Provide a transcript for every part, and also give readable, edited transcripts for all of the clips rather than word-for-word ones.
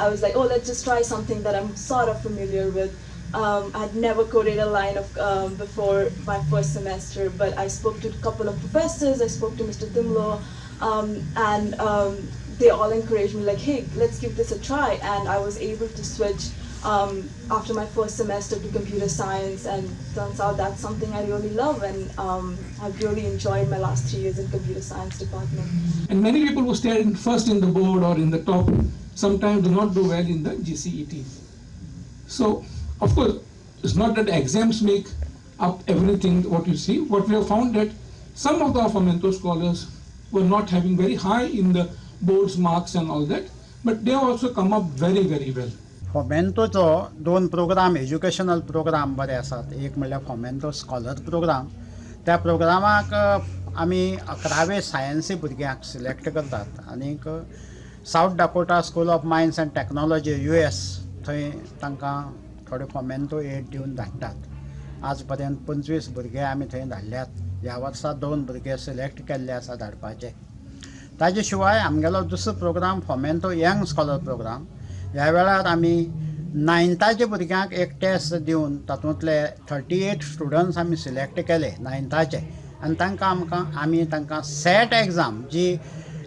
I was like, oh, let's just try something that I'm sort of familiar with. I had never coded a line of before my first semester, but I spoke to a couple of professors. I spoke to Mr. Timlo, and they all encouraged me, like, hey, let's give this a try. And I was able to switch after my first semester to computer science, and turns out that's something I really love, and I've really enjoyed my last 3 years in computer science department. And many people who stand first in the board or in the top sometimes do not do well in the GCET. So, of course, it's not that exams make up everything what you see. What we have found that some of the Fomento scholars were not having very high in the board's marks and all that, but they have also come up very, very well. फोमेंतोचो दोन programme, educational programme बरे आसात. एक म्हणल्यार Fomento scholar programme. त्या प्रोग्रामाक आमी अकरावे सायन्सी भुरग्यांक select करतात आनीक South Dakota School of Mines and Technology, US, थंय तांकां थोडे फोमेंतो एड दिवन धाडटात. आज पर्यंत 25 भुरगे आमी थंय धाडल्यात. ह्या वर्सा दोन भुरगे सिलेक्ट केल्ले आसा धाडपाचे. ताजे शिवाय आमगेलो दुसरो programme Fomento young scholar programme. ह्या वेळार आमी नायन्थाच्या भुरग्यांक एक टेस्ट दिवन तातूंतले 38 स्टुडंट्स आमी सिलेक्ट केले नायन्थाचे आनी तांकां आमकां आमी तांकां set exam G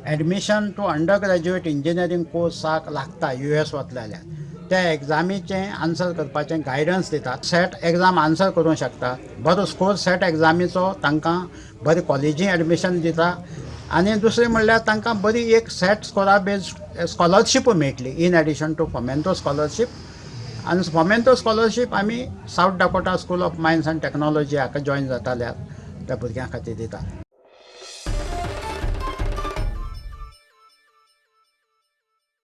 admission to under graduate engineering कोर्साक लागता यू एस वतले जाल्यार, त्या एग्जामीचें आन्सर करपाचें गायडन्स दितात. सेट एग्जाम आन्सर करूंक शकता, बरो स्कोर सेट एग्जामीचो तांकां बरी कॉलेजी एडमिशन दिता आनी दुसरें म्हणल्यार तांकां बरी एक सेट स्कोरा बेज्ड स्कॉलरशीप मेळटली in addition to Fomento scholarship. आनी फोमेंतो स्कॉलरशीप आमी South Dakota School of Mines and Technology हाका जॉयन जाताल्यार त्या भुरग्यां खातीर दितात.